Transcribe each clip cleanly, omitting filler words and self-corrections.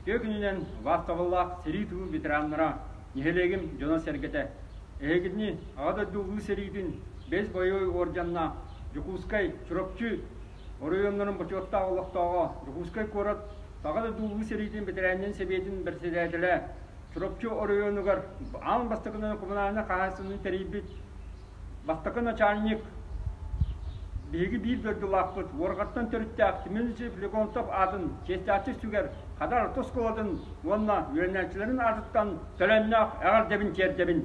Үтүө күнүнэн убаастабыллаах сэрии тыыл ветераннара, нэһилиэгим дьоно-сэргэтэ! Эһигини Аҕа дойду Улуу сэриитин бэс бойобуой уордьаннаах Дьокуускай, Чурапчы оройуоннарын бочуоттаах олохтооҕо, Дьокуускай куорат Аҕа дойду Улуу сэриитин бэтэрээннэрин сэбиэтин бэрэссэдээтэлэ, Чурапчы оройуонугар аан бастакынан коммунальнай хаһаайыстыбаны тэрийбит Бастакы начальник биһиги биир дойдулаахпыт Уорҕаттан төрүттээх Семен Флегонтов аатын чиэстээччи сүгэр Хадар орто оскуолатын уонна үөрэнээччилэрин аатыттан төлөннөөх эҕэрдэбин тиэрдэбин.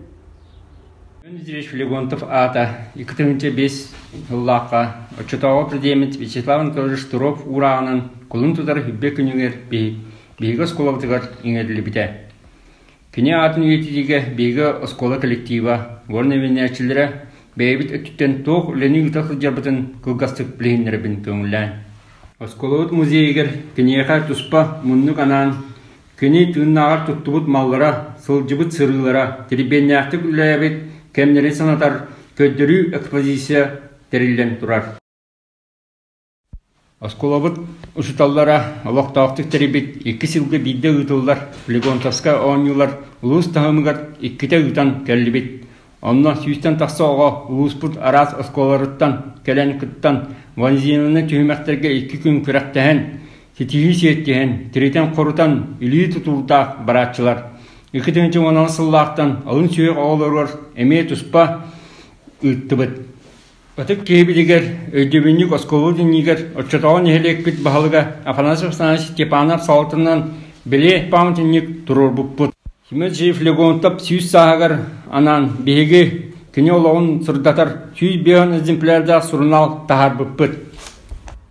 Семен Дмитриевич Флегонтов аата 2005 сыллаахха оччотооҕу президент Вячеслав Анатольевич Штыров уурааҕынан кулун тутар Хүббэ күнүгэр биһиги оскуолабытыгар иҥэриллибитэ. Кини аатын үйэтитиигэ биһиги оскуола коллектива, уонна үөрэнээччилэрэ бэйэбит өттүттэн туох үлэни ыыта сылдьарбытын кылгастык билиһиннэрэбин көҥүллээн. Оскуолабыт музейыгар киниэхэ туспа муннук анаан, кини тыыннааҕар туттубут маллара, сылдьыбыт сырыылара, тирбиэннээхтик үлэлээбит кэмнэрин санатар көрдөрүү экспозиция тэриллэн турар. Оскуолабыт учууталлара олохтоохтук тэрийбит икки сылга биирдэ ыытыллар Флегонтовскай оонньуулар улуус таһымыгар иккитэ ыытан кэллибит. Онно сүүстэн тахса оҕо улууспут араас оскуолаларыттан кэлэн кыттан, Ванзинаны түһүмэхтэргэ икки күн күрэхтэһэн, ситиһии сиэттиһэн, тиритэн-хорутан илии тутуурдаах барааччылар. 2016 сыллаахтан алын сүһүөх оҕолоругар эмиэ туспа ыыттыбыт. Ытык киһибитигэр өйдөбүнньүк оскуола иннигэр оччотооҕу нэһилиэкпит баһылыга Афанасий Афанасьевич Степанов салалтатынан бэлиэ памятник туруорбуппут. Семен Флегонтов сүүс сааһыгар анаан биһиги кини олоҕун сырдатар 105 экземплярдаах сурунаал таһаарбыппыт.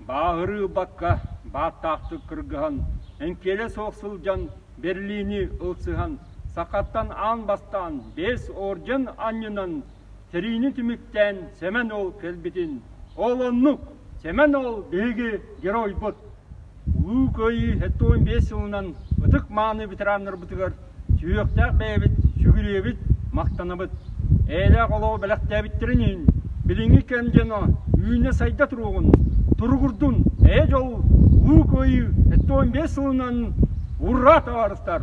Бааһырыы ылбакка, бааттаахтык кыргыһан, эҥкиэлэ суох сылдьан Берлини ылсыһан, сахаттан аан бастаан биэс орден анньынан Сэриини түмүктээн Сэмэн уол кэлбитин, ол оннук, Сэмэн уол биһиги геройбут. Улуу Кыайыы 75 сылынан ытык-мааны ветераннарбытыгар сүһүөхтээх бэйэбит сүгүрүйэбит, махтанабыт. Эйэлээх олоҕу бэлэхтээбиттэрин иһин билиҥҥи кэм дьоно үүнэ-сайда туруоҕун, туругурдун, эйэ-дьол Улуу Кыайыы 75 сылынан ураа табаарыстар!